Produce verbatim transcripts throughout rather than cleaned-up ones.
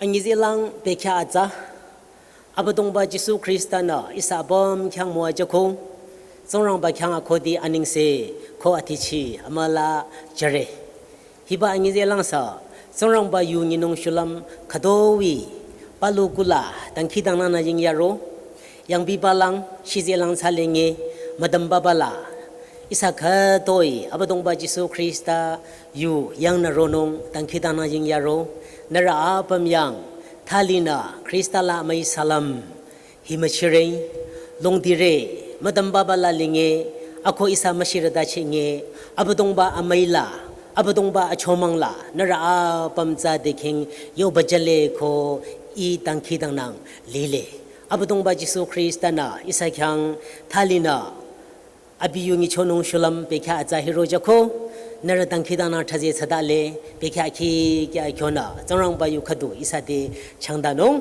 Angizelang bekya atsa. Abüdongba Jisu Khrista nü ihsa apüm khyang müwajüko. Tsingrangba khyang akhudi anengse ko atichi amüla jüre. Hiba angizelang sü Tsingrangba yu nyinung shulüm khütoi palu kula dangkhidangnangnü yingyaro. Yangbibalang shizelang thsalenge müdümbabala ihsa khütoi Abüdongba Jisu Khrista yu yangnü ronung dangkhidangnangnü yingyaro. Nührü apüm yang thalinü Khrista la amüi salam hi müchire, longdire, müdümbabala linge, ako ihsa müshirüda chinge, Abüdongba amüila, Abüdongba achomangla nührü apüm tsü dikehng yoba jüle ko ih dangkhidangnang lile. Abüdongba Jisu Khrista nü ihsa khyang thalinü abi yu nyichonung shulüm bekya atsa hirojüko, nührü dangkhidangnang thaze thsadale, bekya akhi kya kyonü Tsingrangba yu khüdu ihsa te changdanung.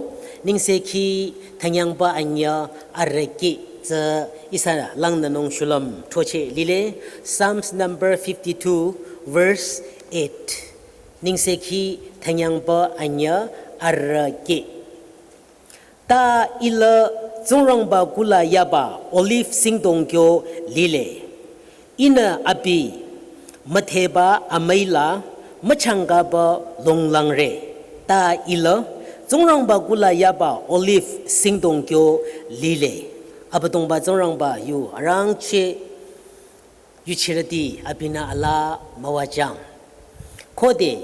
Nengsekhi thanyangba anyü arüki tsü ihsa langnünung shulüm throcheh lile. Psalms number fifty-two, verse eight. Nengsekhi thanyangba anyü arüki. Ta ihlü Tsingrangba kula yaba olive singdong kyo lile. Ihnü abi mütheba amüila müchangkaba longlangre. Ta ihlü Tsingrangba kula yaba olive singdong kyo lile. Abüdongba Tsingrangba yu arangcheh yuchirüti abinü ala müwajüng. Khode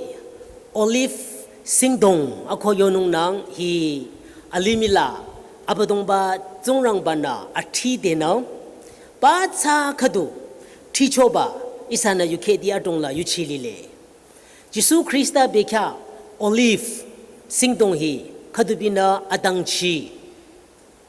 olive singdong ako yonungnang hi alimihla Abüdongba Tsingrangba nü athridenü ba tsü khüdu thrichoba ihsanü yukhehti adrongla yuchi lile. Jisu Khrista bekya olive singdong hi khüdubinü adangchi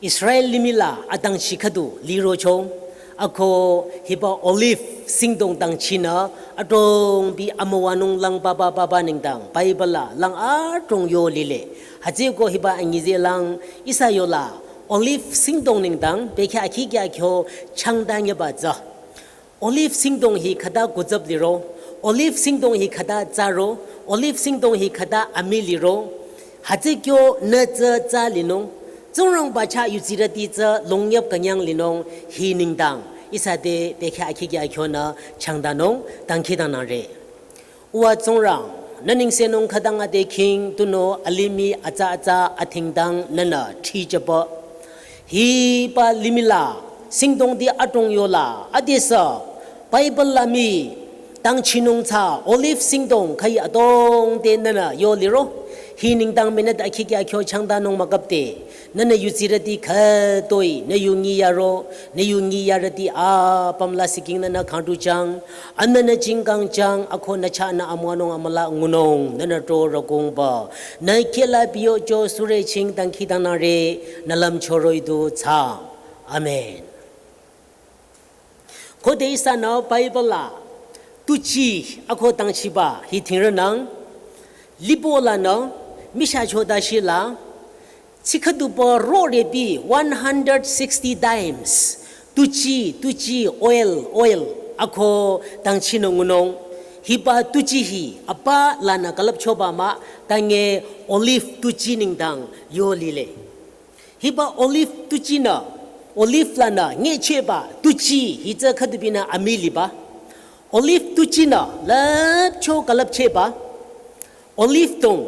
Israel limihla adangchi khüdu lirocho, ako hiba olive singdong dangchinü adrongbi amüwanung lang baba baba nengdang Bible la lang adrong yo lile. Hütsüeko hiba angizelang ihsa yola olive singdong nengdang bekya akhi kya kyo changdanyeba tsü. Olive singdong hi khüta kuzap liro, olive singdong hi khüta tsüro, olive singdong hi khüta amii liro, hütsü kyo nü tsü tsü linung, Tsingrangba chah yuchirüti tsü longyap künyang linung hi nengdang ihsa te bekya akhi kya kyonü changdanung dangkhidangnangre. Uwa Tsingrang, nü nengsenung khütang ade khing tunüo alimih atsa atsa athingdang nünü thrichaba. Hiba limihla singdongti adrong yola adesü Bible la mii dangchinung tsü olive singdong khüi adrongte nünü yo liro. Hi nengdang minute akhi kya kyo changdanung mükapde. Nünü yuchirüti khütoi nü yu nyiyaro, nü yu nyiyarüti apüm la siking nünü khangdujüng, anünü jingkangjüng, ako nü chahnü amüwanung amüla ngunung nünü to rokongba. Nü khehla biyocho sürü ching dangkhidangnangre, nü lümcho roh-i du thsaang. Amen. Khode ihsanü Bible la tuji ako dangchiba hi thingrünang, libo lanü mishacho dashi la, tsi khüduba rorebi one hundred sixty times tuji, tuji, oil, oil ako dangchinü ngunung, hiba tuji hi apa lanü külüpchoba mah, tange olive tuji nengdang yo lile. Hiba olive tujinü, olive lanü ngecheba tuji hi tsü khüdubinü amii liba. Olive tujinü lüpcho külüpcheba. Olive dong,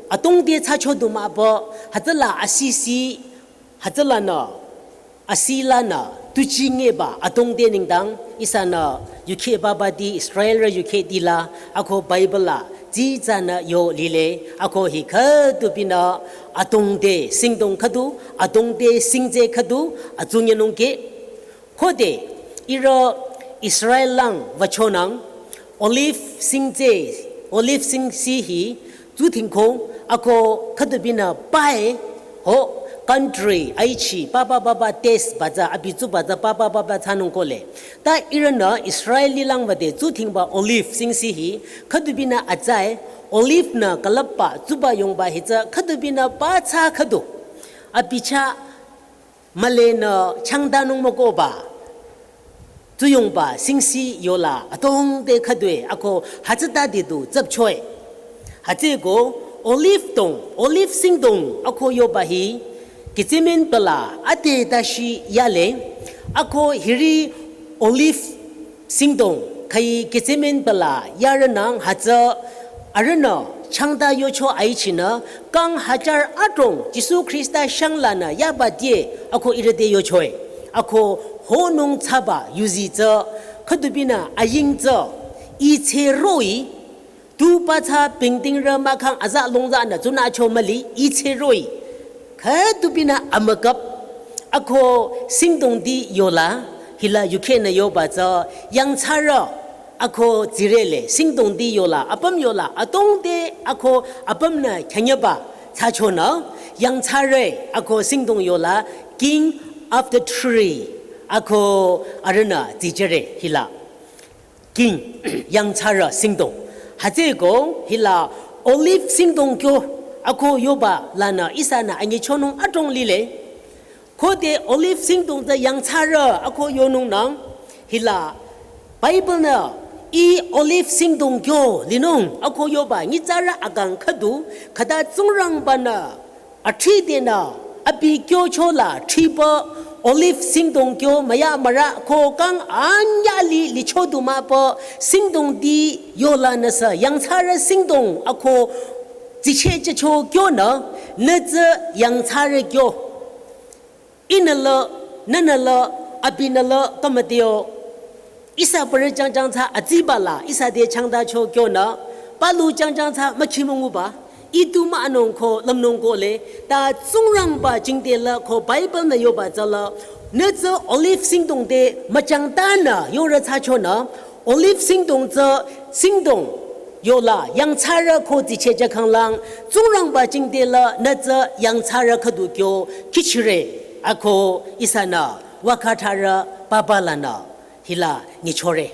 adrongte thsacho du mah ba, hütsüla asisi, hütsülanü, asilanü, tuji ngeba adrongte nengdang, ihsanü, yukheh babati, Israelrü yukhehtila, ako Bible la, tsitsanü yo lile, ako hi khüdubinü, adrongte, singdong khüdu, adrongte, singtse khüdu, atsunyanungke. Khode, ihrü Israel lang wüchonang, olive singtse, olive singsi hi, tsuthingko, ako khüdubinü pae, ho, country, aichi, papa papa taste batsü, abi tsu batsü, papa papa thsanungkole. Ta ihrünü Israel lilang wüde tsuthingba olive singsi hi, khüdubinü atsae, olive nü külüpba, tsuba yongba hi tsü, khüdubinü ba tsü khüdu. Abi chah, mülenü changdanung mükohba. Tsuyongba singsi yola adrongte khüdue ako hütsütade du tsüpchoe. Hütsüeko Olive dong, olive singdong ako yoba hi, Gethsemane pala ate tashi yale, ako hiri olive singdong, kai Gethsemane pala yarenang hütsü, arühnü, changta yocho aichinü, kang hajar adrong, Jisu Krista shanglanü yaba die, ako irede yochoe, ako honung tsaba, yuzi tsü, khüdubinü, aying tsü, itse roh-i, tu pathsa pingting re mahkhang aza longza nü tsuna cho mali, itse roh-i. Khüdubinü amükap, ako singdong di yola, hila yukhe nü yoba tsü, yangthsarü, ako tsirele, singdong di yola, apüm yola, atongde, ako apümnü khyanyaba, thsachonü, yangthsarü, ako singdong yola, king of the tree, ako arühnü tsijüre, hila. King, yangthsarü singdong. Hütsüko, hila olive singdong kyo, ako yoba lanü ihsanü anyichonung adrong lile. Khode olive singdong tsü yangthsarü, ako yonung nang, hila Bible nü, i olive singdong kyo, linung, ako yoba, nyitsarü akang khüdu, khüta Tsingrangbanü, athridenü, abi kyochola, thriba, olive singdong kyo, maya mara, ko kang anyali, licho dumapa, singdong di, yola nüsü, yangthsarü singdong, ako, tsiche checho kyonü, nütsü yangthsarü kyo. Inüla, nünüla, abinüla, kamateo. Ihsa parü jangjang tsü atsibala, ihsa de changta cho kyonü, palu jangjang tsü machimunguba, itu ma anong ko, lamnong ko le, ta Tsingrangba jingdela ko Bible nü yoba tsüla, nütsü olive singdong de, machangtanü, yore thsachonü, olive singdong tsü, singdong, yola, yangthsarü ko tsiche jakhanglang, Tsingrangba jingdela, nütsü, yangthsarü khüdu kyo, kichire, ako, ihsanü, wakatharü, papalanü, hila, nyichore.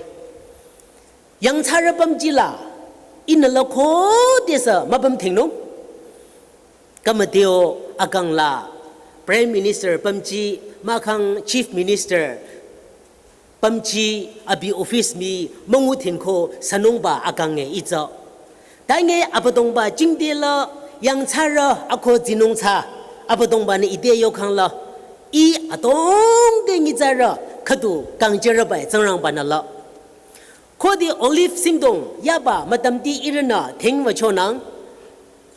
Yangthsarü pümjila, inüla khodesü, mapüm thingnung. Kamateo, akangla, Prime Minister pümji, mahkhang Chief Minister, pümji abi office mi müngu thinko sünungba akange itsü. Tange Abüdongba jingdela yangthsarü ako tsinung tsü Abüdongbanü ite yokhangla i atongde nyitsarü khüdu kangjerübai Tsingrangbanü la. Khode olive singdong yaba matamti ihrünü thengwachonang.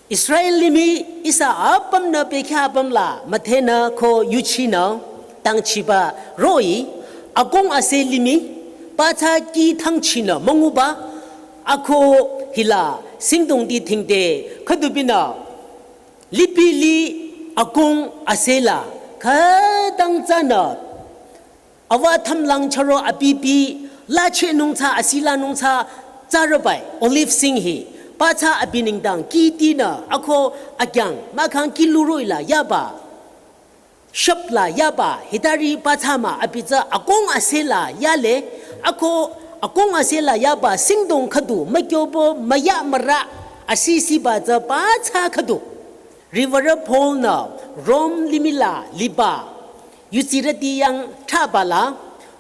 Israel limih ihsa apümnü bekhyah apümla müthehnü ko yuchinü tangchiba roh-i akong ase limih pathsa kih thangchinü münguba ako hila singdong di thingde khüdubinü lipili akong asela khütang tsünü Awa thamlang charo apipi, lachehnung tsü, asilanung tsü, tsürobai, olive sing hi, pathsa abi nengdang, kihtinü, ako akyang, mahkhang kiluroila yaba, shapla yaba, hitari pathsa mah, abi tsü, akong asela yale, ako, akong asela yaba, singdong khüdu, mükyobo, maya mara, asisiba tsü, pathsa khüdu. Riwürü Paul-nü Rom limihla liba, yudsirüti yang thabala,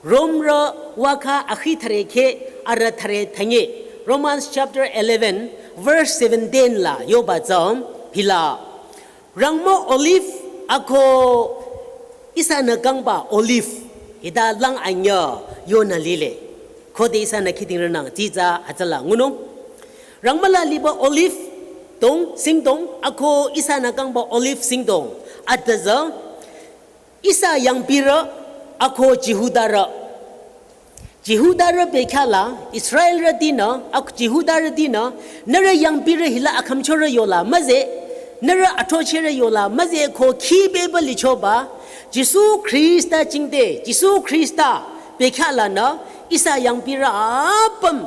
Romrü wakha akhi thüre khe arüh thüre thünye. Romans chapter eleven, verse seventeen la yoba tsü, hila. Rangmü olive ako ihsanü kangba olive, hita lang anyü yonü lile. Khode ihsanü khidingrünang, tsitsa atsala ngunung. Rangmüla liba olive dong, singdong, ako ihsanü kangba olive singdong. Atüzü, ihsa yangpirü, ako Jihudarü. Jihudarü bekhyahla, Israelrütinü, ak Jihudarütinü, nührü yangpirü hila akhümchorü yola, müze, nührü athrochehrü yola, müze ko khibeba lichoba, Jisu Khrista jingte, Jisu Khrista bekhyahlanü, ihsa yangpirü apüm,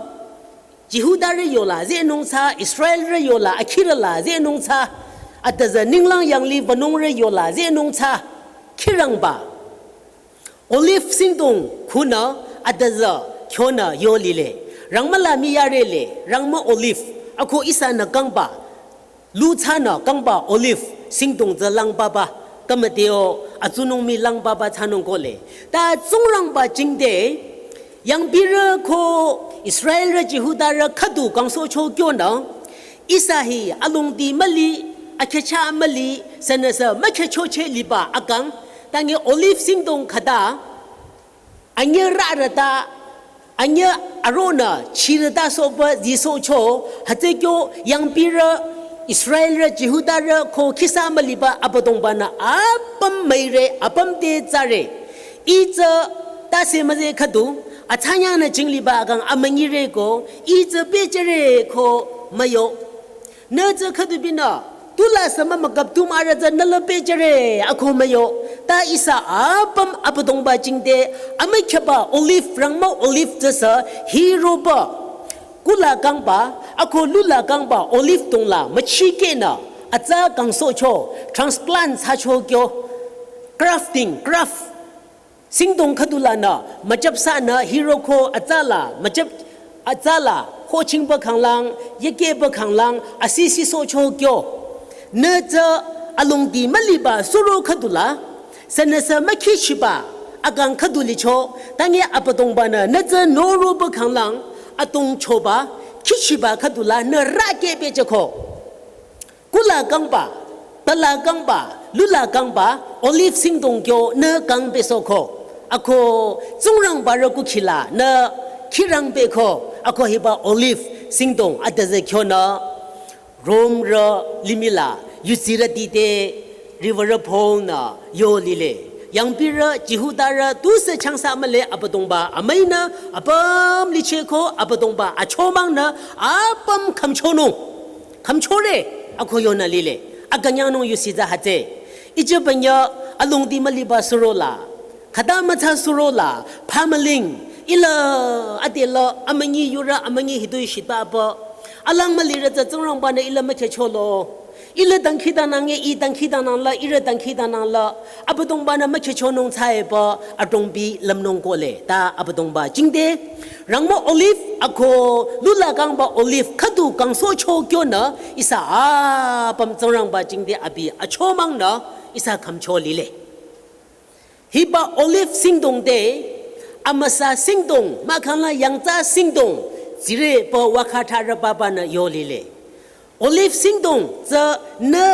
Jihudarü yola zehnung tsü, Israelrü yola, akhirüla zehnung tsü, atüzü ninglang yanglih wünungrü yola zehnung tsü, khirangba. Olive singdong khunü, atüzü kyonü yolile. Rangmüla miyarele, rangmü olive, ako ihsanü kangba. Lu tsünü kangba olive singdong tsü langbaba, kamateo atsunung mi langbaba tsünung kole. Ta Tsingrangba jingte, yangpirü ko Israelrü Jihudarü khüdu kangsohcho kyonü, Ihsa hi alongdi müli, akhecha müli, sünüsü mükhechocheh liba akang, tange olive singdong khüta, anyü rarüta, anyü aronü chirüta sohba zisohcho, hütsükyo yangpirü, Israelrü, Jihudarü ko khisa müliba Abüdongbanü apüm müire, apüm te tsare. Itsü tase müzeh khüdu, athsanyanü jingliba akang amünyire ko, itsü pehjüre ko müyo. Nü tsü khüdu binü, tula sü mümükap tu mürü tsü nü la pehjüre ako müyo. Ta ihsa apüm Abüdongba jingte, amükheba olive, rangmü olive tsüsü, hiroba. Kula kangba, ako lula kangba olive dongla, müchikehnü, atsa kangsohcho, transplant thsacho kyo, grafting, graft. Singdong khüdulanü, müchapsanü, hiroko atsala, müchap, atsala, hochingba khanglang, yekeba khanglang, asisi sohcho kyo. Nü tsü alongdi müliba suro khüdula, sünüsü mükhichiba, akang khüdu licho, tange Abüdongbanü, nü tsü noroba khanglang, atongchoba, khichiba khüdula, nü rakeh pehjüko. Kula kangba, tala kangba, lula kangba, olive singdong kyo nü kang pehsohko. Ako Tsingrangba rü kukhila nü khirang pehko. Ako hiba olive singdong adüzü kyonü Romrü limihla yusirüti te riwürü Paul-nü yo lile. Yangpirü, Jihudarü, tusü changsa mühle Abüdongba amüinü, apüm lichehko Abüdongba achomangnü, apüm khümchonung. Khümchore, ako yonü lile. Akünyangnung yusi tsü hütsü. Ije benya alongdi müliba surola. Khüta mütsa surola, phamüling, ila, adela, amünyi yurü, amünyi hitoi shitba apü. Alang mülirü tsü Tsingrangbanü ila mükhecholo. Ila dangkhidangnang ye, i dangkhidangnang la, ira dangkhidangnang la. Abüdongbanü mükhechonung tsüepü, adrongbi lümnung kohle. Ta Abüdongba jingte. Rangmü olive, ako lula kangba olive, khüdu kangsohcho kyonü, ihsa apüm Tsingrangba jingte abi achomangnü, ihsa khümcho lile. Hiba olive singdong te, amüsa singdong, mahkhangla yangtsa singdong, tsire pü wakha tharü babanü yo lile. Olive singdong tsü nü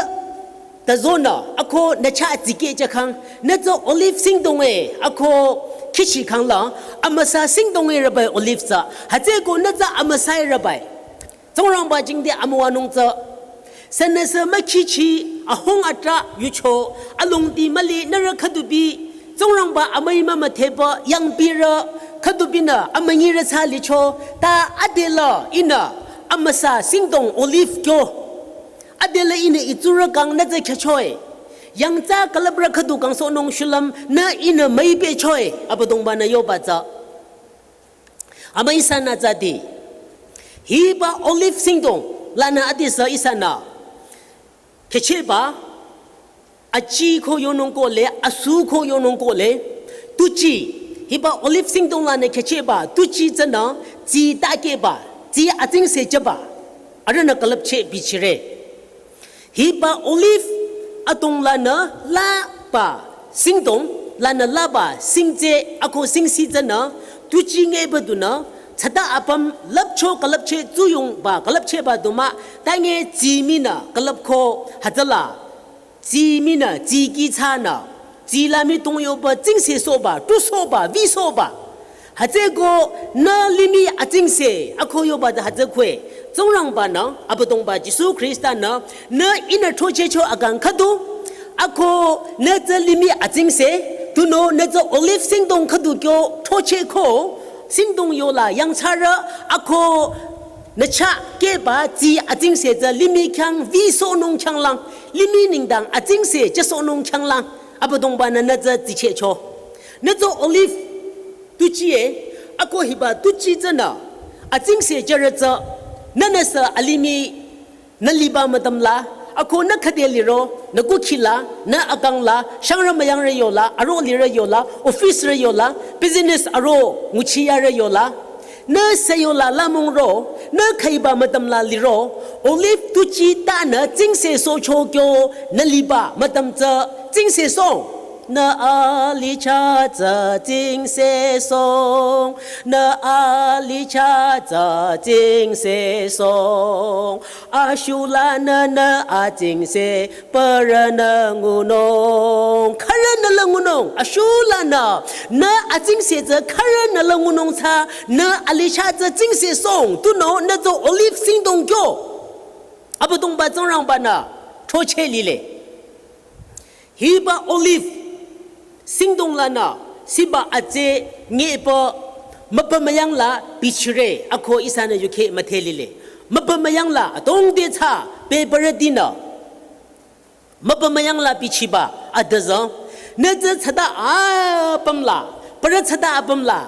tazonü, ako nü chah tsike jakhang, nü tsü olive singdong e, ako khichi khangla, amüsa singdong e rübai olive tsü, hütsüko nü tsü amüsa e rübai. Tsingrangba jingte amüwanung tsü. Sünüsü mükhichi ahung atra yucho, alongdi müli nührü khüdubi, Tsingrangba amüi mümüdhepü yangpirü, khüdubinü amünyirü tsü licho, ta adela ihnü, amüsa singdong olive kyo. Adela ihnü itsurü kang nü tsü khechoe. Yangtsa külüprü khüdu kangsohnung shulüm nü ihnü müi pehchoe, Abüdongbanü yoba tsü. Ama ihsanü tsüdi. Hiba olive singdong lanü adisü ihsanü. Khecheba, achi ko yonung kohle, asu ko yonung kohle, tuchi. Hiba olive singdong lanü khecheba, tuchi tsünü, tsi takeba, tsi atsingse jüba. Arühnü külüpcheh bichire. Hiba olive adong lanü laba singdong, lanü laba singtse ako singsi tsünü, tuchi ngebadunü, tsüta apüm lüpcho külüpcheh tsuyongba külüpchehba du mah, tange tsi minü külüpko hütsüla, tsi minü tsi kihchanü, tsi la mi tongyoba tsingse sohba, tu sohba, vi sohba. Hütsüko nü limih atsingse, ako yoba tsü hütsükwe. Tsingrangbanü, Abüdongba Jisu Khristanü, nü ihnü throchehcho akang khüdu. Ako nü tsü limih atsingse, tunüo nü tsü olive singdong khüdu kyo throchehko, singdong yola yangthsarü, ako nü chah keba tsi atsingse tsü limih khyang vi sohnung khyanglang, limih nengdang atsingse jüsohnung khyanglang, Abüdongbanü nü tsü tsichehcho. Nü tsü olive tuchi e, ako hiba tuchi tsünü, atsingse jürü tsü, nünüsü alimih, nü liba mütümla, ako nü khüde liro, nü kukhila, nü akangla, shangrü müyangrü yola, aro lirü yola, officerü yola, business aro nguchiyarü yola, nü sü yola lamongro, nü khüiba mütümla liro, olive tuchi tanü tsingse sohcho kyo, nü liba mütüm tsü tsingse soh. Nü alicha tsü tsingse song, nü alicha tsü tsingse song. Ashula nü nü atsingse parü nü ngunung. Khürü nü la ngunung. Ashula nü nü atsingse tsü khürü nü la ngunung tsü nü alicha tsü tsingse song. Tunüo nü tsü olive singdong kyo. Abüdongba Tsingrangba nü throcheh lile. Hiba olive singdong lanü siba atse ngepü müpümüyang la bichire ako ihsanü yukheh müdhe lile. Müpümüyang la adrong te tsü bebürütinü müpümüyang la bichiba adüzü nü tsü tsada apüm la, parü tsada apüm la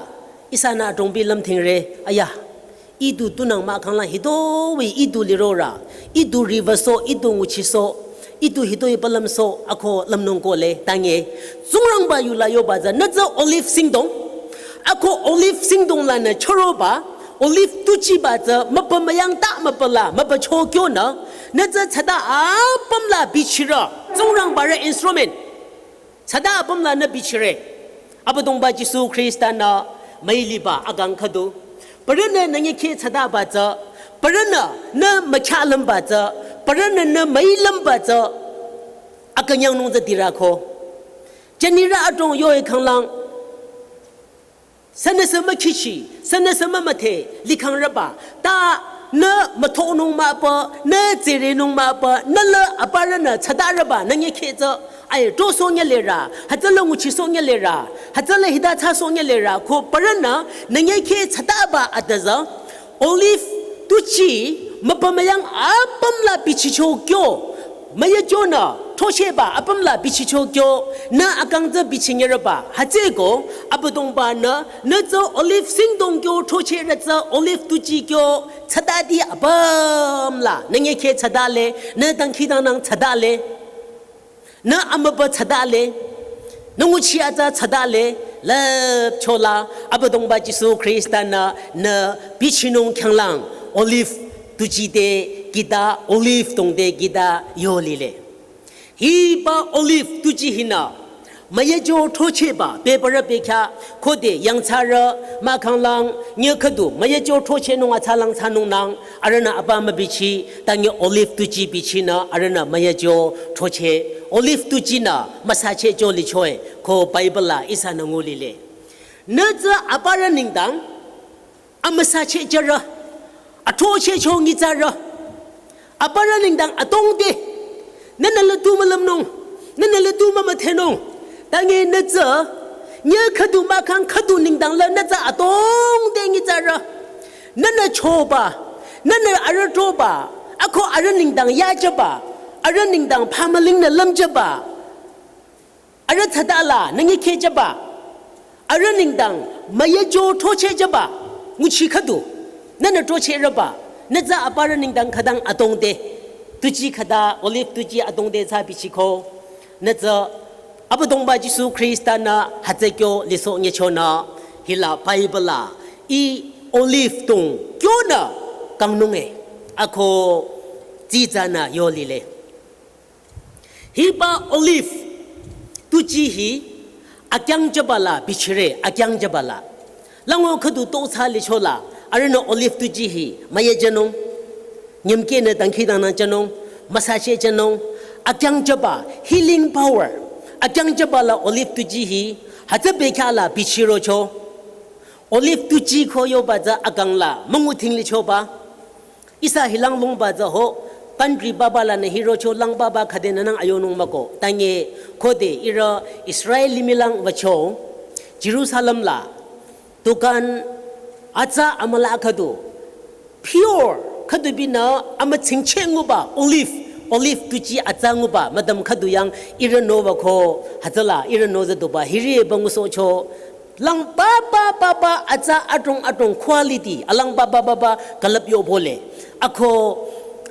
ihsanü adrong bi lümdhingre aya. Idu tunang mahkhang la hitoi idu lirorü, idu riwüsoh, idu nguchisoh, idu hitoi palümsoh ako lümnung kohle tange. Tsingrangba yu la yoba tsü nü tsü olive singdong. Ako olive singdong lanü chüroba, olive tuchiba tsü müpümüyang ta müpüla, müpücho kyonü, nü tsü tsada apüm la bichire. Tsingrangba rü instrument. Tsada apüm lanü bichire. Abüdongba Jisu Khrista nü müiliba akang khüdu. Parünü nü nyekhe tsadaba tsü, parünü nü mükhyalümba tsü, parünü nü müilümba tsü, akünyangnung tsü dirako. Jünirü adrong yoe khanglang. Sünüsü mükhichi, sünüsü mümüdhe, likhangrüba. Ta nü müthonung mahpü, nü tsirenung mahpü, nü la aparünü tsadarüba, nü nyekhe tsü, ai, trosoh nyelirü, hütsüla nguchisoh nyelirü, hütsüla hita thsasoh nyelirü, ko parünü, nü nyekhe tsadaba adüzü, olive tuchi, müpümüyang apüm la bichicho kyo, müyüchonü, throchehba apüm la bichicho kyo, nü akang tsü bichinyerüba, hütsüeko, Abüdongba nü, nü tsü olive singdong kyo, throchehrü tsü olive tuchi kyo, tsadati apüm la, nü nyekhe tsadale, nü dangkhidangnang tsadale. Nü amübü tsadale, nü nguchi atsa tsadale, lüpchola, Abüdongba Jisu Khrista nü, nü bichinung khyanglang, olive tuchi te kita, olive tong te kita yolile. Hiba olive tuchi hinü, müyücho throchehba, bebürü bekhyah, khode yangthsarü, mahkhanglang, nyi khüdu, müyücho throchehnung atsalang thsanungnang, arühnü apa mübichi, tangi olive tuchi bichinü, arühnü müyücho throcheh, olive tuchinü, müsachehcho lichoe, ko Bible la ihsanü ngulile. Nü tsü aparü nengdang, amüsachehjürü, athrochehcho nyitsarü, aparü nengdang adrong te, nünü lütu mülümnung, nünü lütu mümüdhenung, tangi nü tsü, nyi khüdu mahkhang khüdu nengdang la nü tsü adrong te nyitsarü, nünü choba, nünü arüh troba, ako arüh nengdang yajüba, arüh nengdang phamüling nü lümjüba. Arüh tsadala, nü nyekhe jüba. Arüh nengdang, müyücho throcheh jüba. Nguchi khüdu. Nünü throchehrüba. Nü tsü aparü nengdang khüdang adrong te. Tuchi khüda, olive tuchi adrong te tsü bichiko. Nü tsü, Abüdongba Jisu Khrista nü hütsü kyo lisoh nyechonü. Hila Bible la. I olive tong kyonü kangnunge. Ako, tsitsanü yolile. Hiba olive tuchi hi akyangjüba la bichire akyangjüba la. Lango khüdu to thsa lichola, arühnü olive tuchi hi müyüjünung, nyümkehnü dangkhidangnang jünung, müsachehjünung, akyangjüba, healing power, akyangjüba la olive tuchi hi, hütsü bekhyah la bichirocho. Olive tuchi ko yoba tsü akang la, münguthing lichoba. Ihsa hilang longba tsü ho, country baba lanü hirocho lang baba khüdenü nang ayonung müko. Tangi khode ihrü Israel limih lang wücho, Jerusalem la, dukan atsa amüla khüdu, pure khüdu binü amütsingcheh nguba, olive, olive tuchi atsa nguba, madam khüdu yang ihrü no wüko, hütsüla ihrü no züduba, hiri ba ngusohcho, lang baba baba atsa adrong adrong quality, alang baba baba kalap yo bole. Ako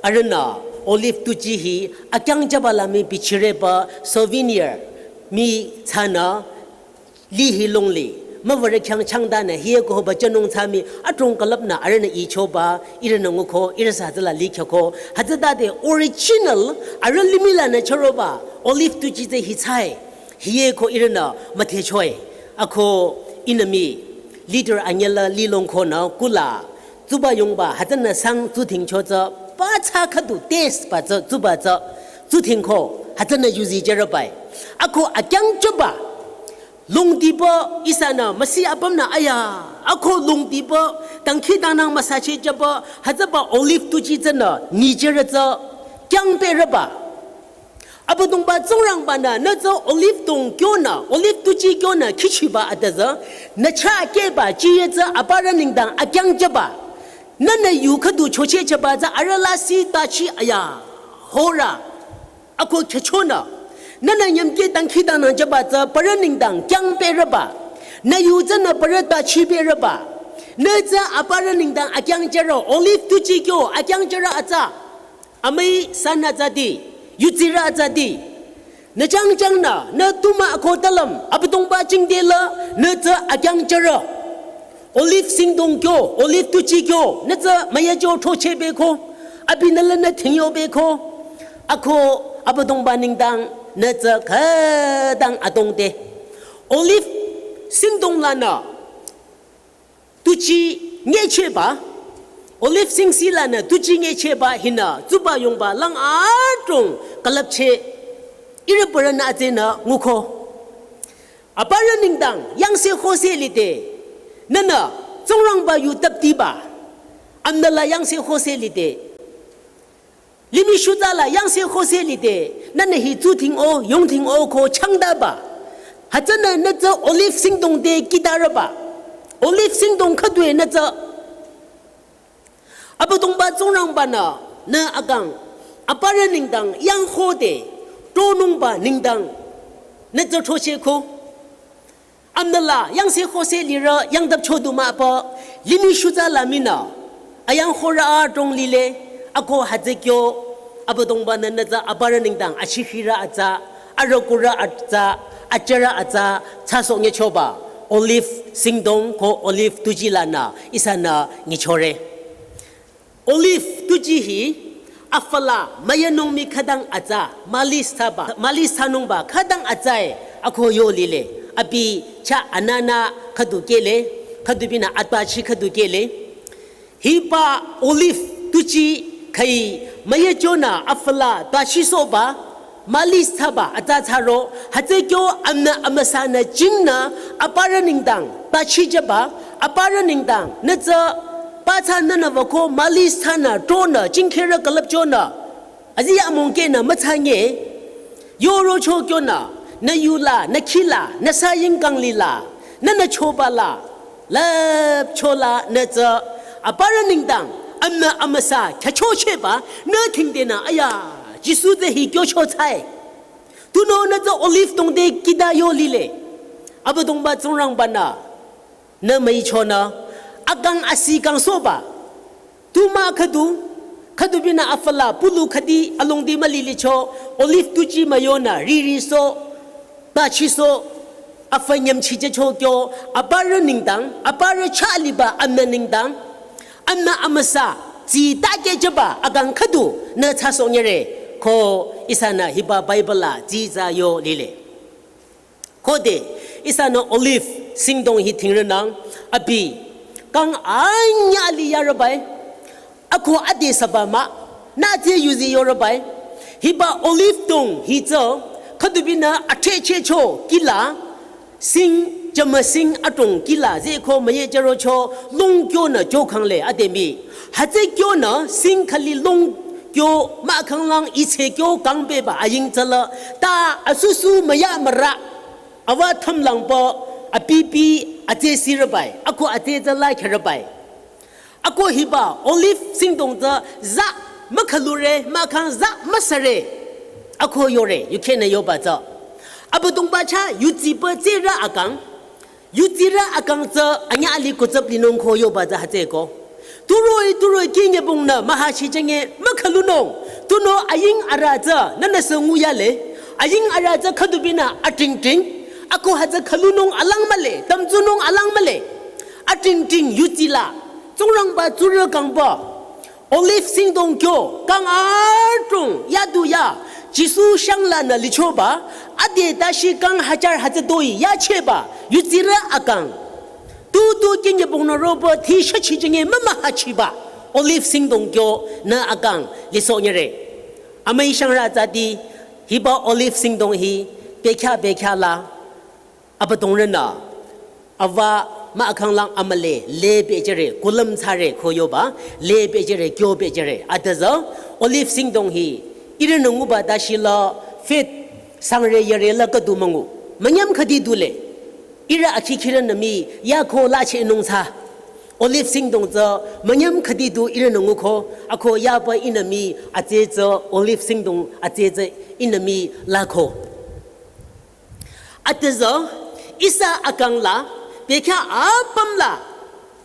arühnü olive tuchi hi akyangjüba la mii bichireba souvenir mii thsanü lihi longli. Müwürü khyang changdanü hieko hoba jünung thsa mii adrong kalapnü arühnü ichoba, ihrünü nguko, ihrü sa hütsüla likhyako. Hütsütade original arüh limih lanü chüroba olive tuchi tsü hi thsae. Hiye ko ihrünü müdhechoe. Ako ihnü mii leader anyüla lilong konü kula tsuba yongba hütsünü sang tsuthingcho tsü pathsa khüdu taste ba tsü tsuba tsü tsuthingko hütsünü yuzi jürebai. Ako akyangchoba longtipü ihsanü müsi apümnü aya. Ako longtipü dangkhidangnang müsachehjüba hütsüba olive tuji tsünü nijüre tsü kyangpereba. Abüdongba Tsingrangba-nü nü tsü olive dong kyonü, olive tuji kyonü khichiba atüzü, nü chah kehba chiye tsü aparü nengdang akyangjüba. Nünü yu khüdu chochehjüba tsü arüh lasih tachi aya hora. Ako khyüchonü. Nünü nyümkeh dangkhidangnang jüba tsü parü nengdang kyangpereba. Nü yu tsünü parü tachipereba. Nü tsü aparü nengdang akyangjüro, olive tuji kyo akyangjüro atsa. Amüi sanü tsüdi, yutsirü tsüdi. Nü changchangnü, nü tumü ako talüm, Abüdongba jingtela, nü tsü akyangjüro. Olive singdong kyo, olive tuji kyo, nü tsü müyacho throchehbeko, abi nü lanü thingyobeko, ako Abüdongba nengdang, nü tsü khütang adongde. Olive singdong lanü, tuji nyechehba, olive singsi lanü tuji nyechehba hinü tsuba yongba lang adrong külüpcheh ihrü parünü atsenü nguko. Aparü nengdang yangse khose lide, nünü Tsingrangba yu taptiba, amnüla yangse khose lide. Limih shutsala yangse khose lide, nünü hi tsuthing-o, yongthing-o ko changdaba. Hütsünü nü tsü olive singdong te kitareba. Olive singdong khüdue nü tsü. Abüdongba Tsingrangba-nü, nü akang, aparü nengdang yangkhode, tronungba nengdang, nü tsü throchehko. Amnüla yangse khose lirü yangdapcho du mah pü, limih shutsala mii nü ayangkhorü adrong lile, ako hütsü kyo, Abüdongba-nü nü tsü aparü nengdang achikhirü atsa, arükurü atsa, achürü atsa, thsasoh nyichoba, olive singdong ko olive tuji lanü ihsanü nyichore. Olive tuji hi, afala müyanung mii khütang atsa, malis thsaba, malis thsanungba khütang atsae, ako yo lile, abi chah anana khüdu kehle, khüdu binü atbachi khüdu kehle. Hiba olive tuji khai müyachonü afala tachisohba, malis thsaba atsa thsaro, hütsü kyo amnü amüsanü jingnü aparü nengdang tachijüba, aparü nengdang nü tsü pathsa nünü wüko malis thsanü tronü jingkherü külüpchonü. Azi amongkehnü müthsanye, yorocho kyonü, nü yula, nü khila, nü saying kanglila, nünü chobala, lüpchola nü tsü, aparü nengdang, amnü amüsa khyüchochehba, nü thingdenü, aya, Jisu tsü hi kyocho thsae. Tunüo nü tsü olive dong te kita yo lile. Abüdongba Tsingrangba-nü, nü müichonü, akang asi kangsohba. Tumü khüdu, khüdu binü afala pulu khüdi alongdi mülilicho, olive tuji müyonü ririsoh, tachisoh, afü nyümchijücho kyo, aparü nengdang, aparü chah liba amnü nengdang, amnü amüsa, tsi takehjüba akang khüdu, nü thsasoh nyire, ko ihsanü hiba Bible la tsi tsü yo lile. Khode, ihsanü olive singdong hi thingrünang, abi, kang anyü ali yarübai, ako ade süba mah, nü tsü yuzi yorübai, hiba olive dong hi tsü, khüdu binü athechehcho kila, sing, jümü sing adrong kila, zeko müyejürocho, long kyonü kyo khangle ade mii, hütsü kyonü sing khali long kyo mahkhanglang ise kyo kangpehba aying tsüla, ta asusu müya mürü, awa thümlangpü, apipi, atse sirübai, ako atse tsüla kherübai. Ako hiba, olive singdong tsü, za, mükhülure, mahkhang za, müsüre. Ako yore, yukhehnü yoba tsü. Abüdongba chah, yutsipü tsürü akang, yutsirü akang tsü anyü ali kutsüp linung ko yoba tsü hütsüko. Turoi, turoi, kinyebongnü mühachijünge mükhalunung. Tunüo aying arü tsü nünüsü nguyale. Aying arü tsü khüdu binü atingting. Ako hütsü khalunung alang mühle, tamtsunung alang mühle. Atingting yutsila. Tsingrangba tsurü kangba. Olive singdong kyo, kang adrong, yadu ya, Jisu shanglanü lichoba, ade tashi kang hajar hütsütoi yacheba, yutsirü akang. Tu tu kinye bongnü roba thi shachi jinge mama hachiba. Olive singdong kyo nü akang lisohnyere. Amüi shangrü tsüdi, hiba olive singdong hi, bekya bekya la, abüdongrünü, ava mah akanglang amüle, le bejere, kulüm tsare ko yoba, le bejere, kyo bejere, atüzü, olive singdong hi, ihrünü nguba tashi la, faith, sangre yare la khüdu müngu, münyam khüdi dule, ihrü akhi khirünü mii, yako lachehnung tsü, olive singdong tsü, münyam khüdi du ihrünü nguko, ako yaba ihnü mii, atse tsü, olive singdong, atse tsü, ihnü mii, lako. Atüzü, ihsa akang la, bekya apüm la,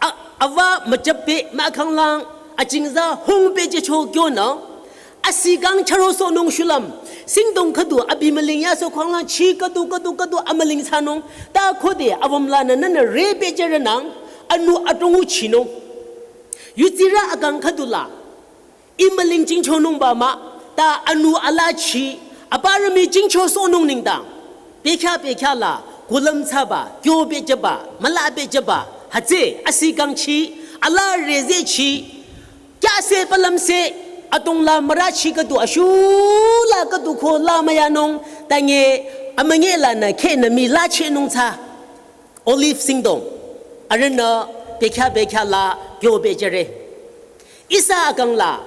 a-, ava müchapbe mah akanglang, achingza hungbe jecho kyonü, asi kang charo sohnung shulüm, singdong khüdu abi müling yaso khanglang chi khüdu khüdu khüdu amüling thsanung, ta khode avüm lanü nünü re bejerenang, anu atungu chinung. Yutsirü akang khüdu la, imüling jingchonungba mah, ta anu alachi, aparü mii jingcho sohnung nengdang. Bekya bekya la, kulüm tsaba, kyo bejeba, müla bejeba, hütsü, asi kangchi, ala rezechi, kyase palümse, atong la mürachi khüdu ashu la khüdu ko la müyanung, tange, amünye lanü khenü mii lachehnung tsü. Olive singdong. Arühnü bekya bekya la kyo bejere. Ihsa akang la.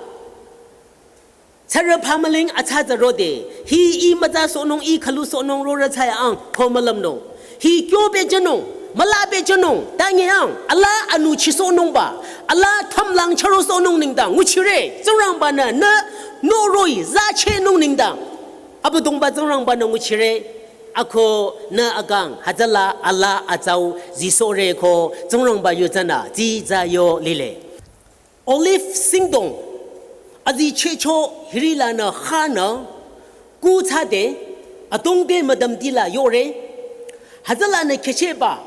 Tsarü phamüling atsatsa rode. Hi ih mütsa sohnung ih khülu sohnung rorü tsaya ang ko mülümnung. Hi kyo bejenung. Müla bejenung. Tange ang. Ala anu chi sohnungba. Ala thamlang charo sohnung nengdang. Nguchire. Tsingrangbanü nü. No roh-i. Zachehnung nengdang. Abüdongba Tsingrangbanü nguchire. Ako nü akang hütsüla ala atsau zisohre ko Tsingrangba yu tsünü ziza yo lile. Olive singdong azichehcho hiri lanü khanü kutsade atongde müdümti la yore. Hütsülanü khecheba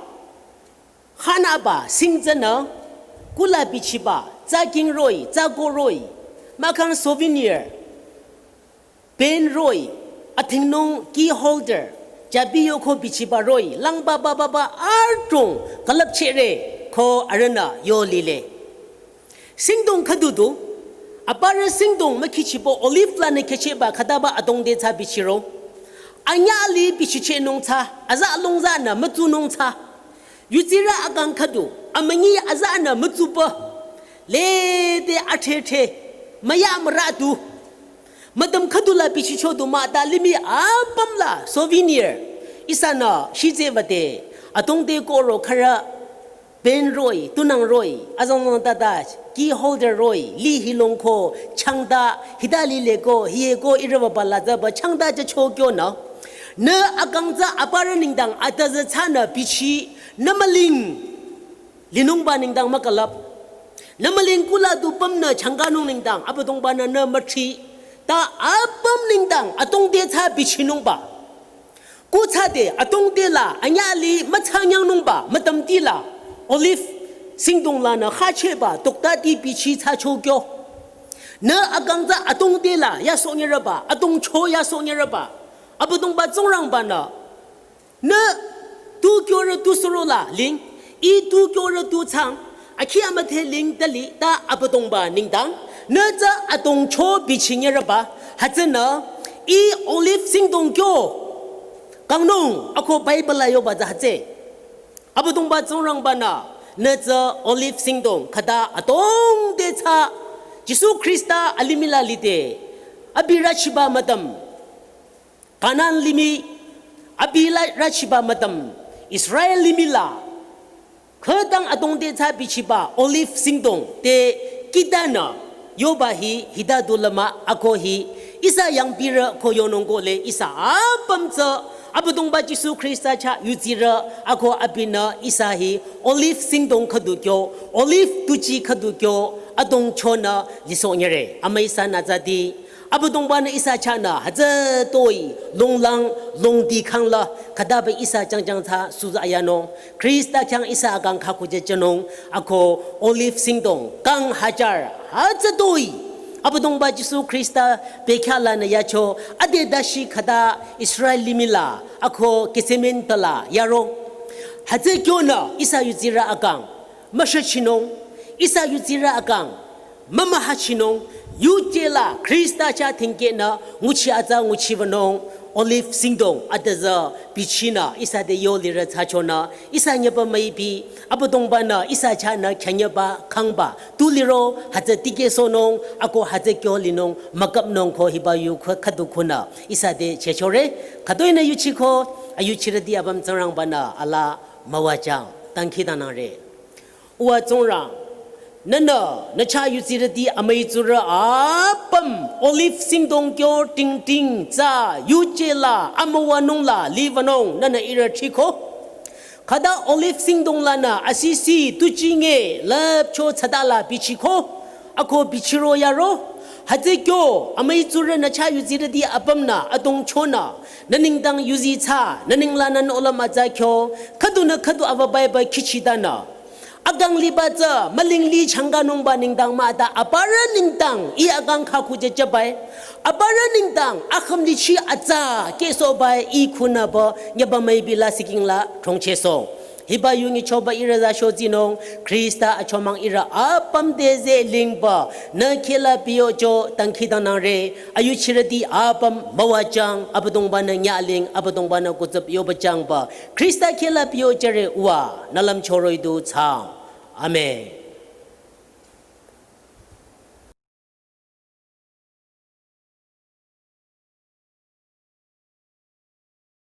khanüba singtsünü kula bichiba tsaking roh-i tsako roh-i mahkhang souvenir. Pen roh-i, athingnung key holder, jabi yoko bichiba roh-i, langba ba ba ba artong, külüpchehre, ko arühnü yo lile. Singdong khüdu du, aparü singdong mükhichibo olive lanü khecheba khütaba atongde tsü bichiro. Anyüh li bichichehnung tsü, aza longzanü mütsunung tsü. Yutsirü akang khüdu, amünyi azanü mütsuba. Lede athethe, müya müradu. Müdüm khüdu la bichicho du mah ta limih apüm la souvenir. Ihsanü shitsü bade, atongde koro khürü pen roh-i, tunang roh-i, azanglong tata, key holder roh-i, li hilong ko, changta, hita lile ko, hiye ko, ihrü baba la tsüba, changta jecho kyonü. Nü akang tsü aparü nengdang atüzü tsünü bichi, nü müling. Linungba nengdang mükülüp. Nü müling kula du pümnü changkanung nengdang, Abüdongbanü nü müthri. Ta apüm nengdang, atongde tsü bichinungba. Kutsade, atongde la, anyüh li, mütsangyangnungba, müdümti la. Olive, singdong lanü khacheba, toktati bichi tsü chokyo. Nü akang tsü atongde la, yasohnyereba, atongcho yasohnyereba. Abüdongba Tsingrangbanü. Nü, tu kyore tu suro la ling, ih tu kyore tu tsang, akhi amüdhe ling tali ta Abüdongba nengdang, nü tsü atongcho bichinyereba, hütsünü, ih olive singdong kyo, kangnung, ako Bible la yoba tsü hütsü. Abüdongba Tsingrangbanü, nü tsü olive singdong, khüta atongde tsü, Jisu Khrista alimih la lide, abi rachiba müdüm. Kanan limih, abi la rachiba müdüm, Israel limih la, khütang atongde tsü bichiba, olive singdong, te kitanü, yoba hi, hita du lama, ako hi, ihsa yangpirü ko yonung ko le, ihsa apüm tsü, Abüdongba Jisu Khrista chah yutsirü, ako abinü, ihsa hi, olive singdong khüdu kyo, olive tuji khüdu kyo, atongchonü, lisohnyere, amüi ihsanü tsüdi, Abüdongbanü ihsa chahnü hütsütoi longlang longdi khangla khütaba ihsa jangjang tsü suza ayanung. Khrista khyang ihsa akang khakujechenung ako olive singdong kang hajar hütsütoi Abüdongba Jisu Khrista bekhyah lanü yacho, ade dashi khüta Israel limih la, ako Gethsemane tala yaro. Hütsü kyonü ihsa yutsirü akang, müshachinung, ihsa yutsirü akang, mümühachinung, yuje la Khrista chah thingkehnü nguchi atsa nguchiwünung, Olive singdong adüzü bichinü ihsa te yo lirü thsachonü, ihsa nyüba müipi, Abüdongbanü ihsa chahnü khyanyüba khangba tu liro, hütsü tikehsohnung, ako hütsü kyo linung, müküpnung ko hiba yu khu-, khüdu khunü ihsa te chechore. Khütoinü yuchiko, ayuchirüti apüm Tsingrangbanü alaa müwajüng, dangkhidangnangre. Uwa Tsingrang, nühnü nü chah yutsirüti amüi tsurü apüm Olive singdong kyo tingting tsü yuje la amüwanung la liwünung nühnü ihrü chiko. Khüta Olive singdong lanü asisi tuchinge lüpcho tsüta la bichiko, ako bichiro yaro. Hütsü kyo amüi tsurü nü chah yutsirüti apümnü adongchonü, nü nengdang yuzi tsü, nü nengla nü nohlüm atsa kyo, khüdunü khüdu ava Bible khichitanü akang liba tsü, müling li changkanungba nengdang mah ta, aparü nengdang, ih akang khakhu je jabai. Aparü nengdang, akhüm lichi atsa, kehsohbai, ih khunüba, nyüba müipi la siking la, thongchehsoh. Hiba yu nyichoba ihrü za shotsinung, Khrista achomang ihrü apüm te ze lingba, nü khehla piyocho, dangkhidangnangre, ayuchirüti apüm müwajüng, Abüdongbanü nyaling, Abüdongbanü kutsüp yobajüngba, Khrista khehla piyojüre uwa, nü lümchoroh-i du thsaang. Amen.